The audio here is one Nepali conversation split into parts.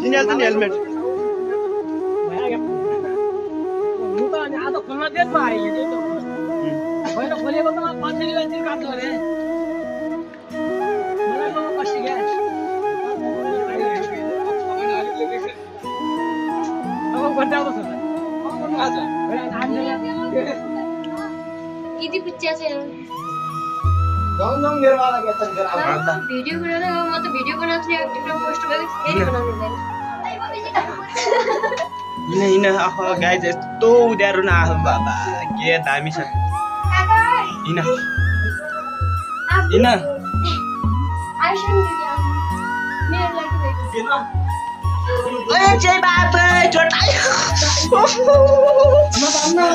चिनिहाल्छ नि हेलमेट यदि पिक्चर से जाऊं मेरे वाला कैसा निकल रहा है वीडियो बनाना है मैं तो वीडियो बनाते हैं टिकटॉक पोस्ट पे यही बनाउनु हैन इन गाइज यस्तो उड्यारो न आहो बाबा के दामी छ इन आइसक्रिम दिया मेरो लागि भेट्नु ओए जय बाप छोटाई म भन्नु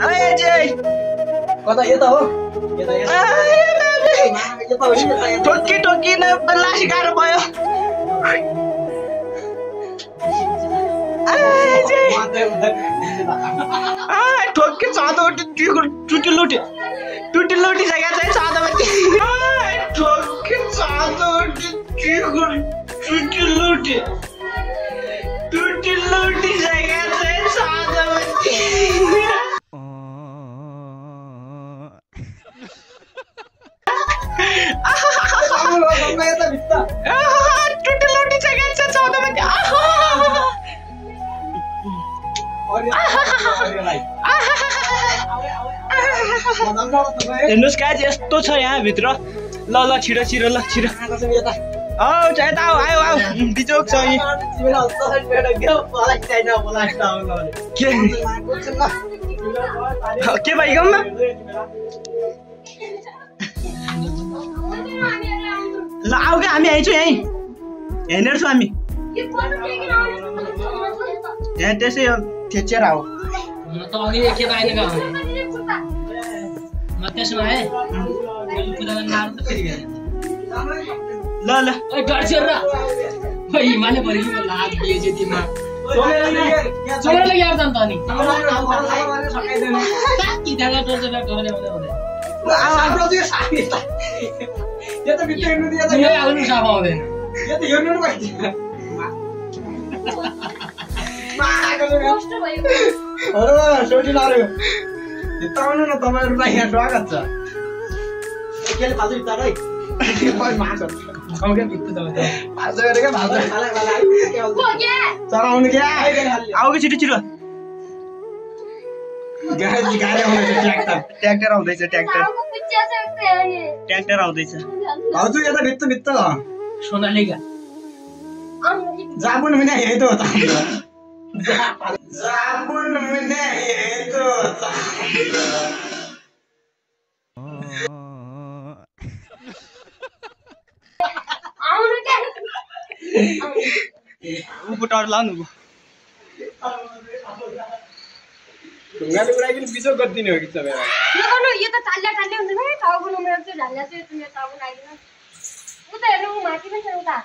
ओए जय कता यता हो यता ठोकी ठोकी न लासी गाह्रो भयो ठोकी चाँदो टुटी लुटी जग्गा चाहिँ चाँदोमाथि ठोकी चाँदो टुटी लुटी जग्गा चाहिँ चाँदोमाथि टुटी लुटी जग्गा चाहिँ चाँदोमाथि हेर्नुहोस् गाइज यस्तो छ यहाँ भित्र ल छिटो ल छिटो यता आयो बिचोक छ के भाइ गाउँमा ल आऊ क्या हामी आइछौँ यहीँ हेर्नेर छौँ हामी यहाँ त्यसै थेचेर आऊ तो अघि एकखेप आएन का म त्यसमा है कुदामा मार्नु त फेरि गए ल ओइ डर्छेर र ओइ हिमालय भरि म लाग दिए जे तिमा चोरा लगे आउँछ नि त नि कि दागा डर्छ बा गर्ने भन्दै आफ्नो चाहिँ साथी यो त भित्र हेर्नु दिएछ यो आउनु साफ आउँदैन यो त हेर्नु न पाइन्छ पोस्ट भयो अरे सोटी लायो यताउनु न तपाईहरुलाई यहाँ स्वागत छ केले फाल्दै बित्ता रे पै माछ खाउके बित्ता जाऊ भाज गरेको भाज को के चराउनु के आऊ कि छिटो गाडी आउँदैछ ट्र्याक्टर आउँदैछ ट्र्याक्टर को पिक्चर से नि ट्र्याक्टर आउँदैछ भाउजू यता भित्र सोनालीका जाबुन मिना यही त हो त जाबुन मिना यही त हो त आउनु के उपटार लानु ढुङ्गाले उडाइकन बिचो गरिदिने हो कि तपाईँ यो त टाल्ला हुन्छ नि टाउको नम्बर चाहिँ ढाल्ला चाहिँ तिम्रो टाउको आइदिन उता हेर्नु माथि पनि छ उता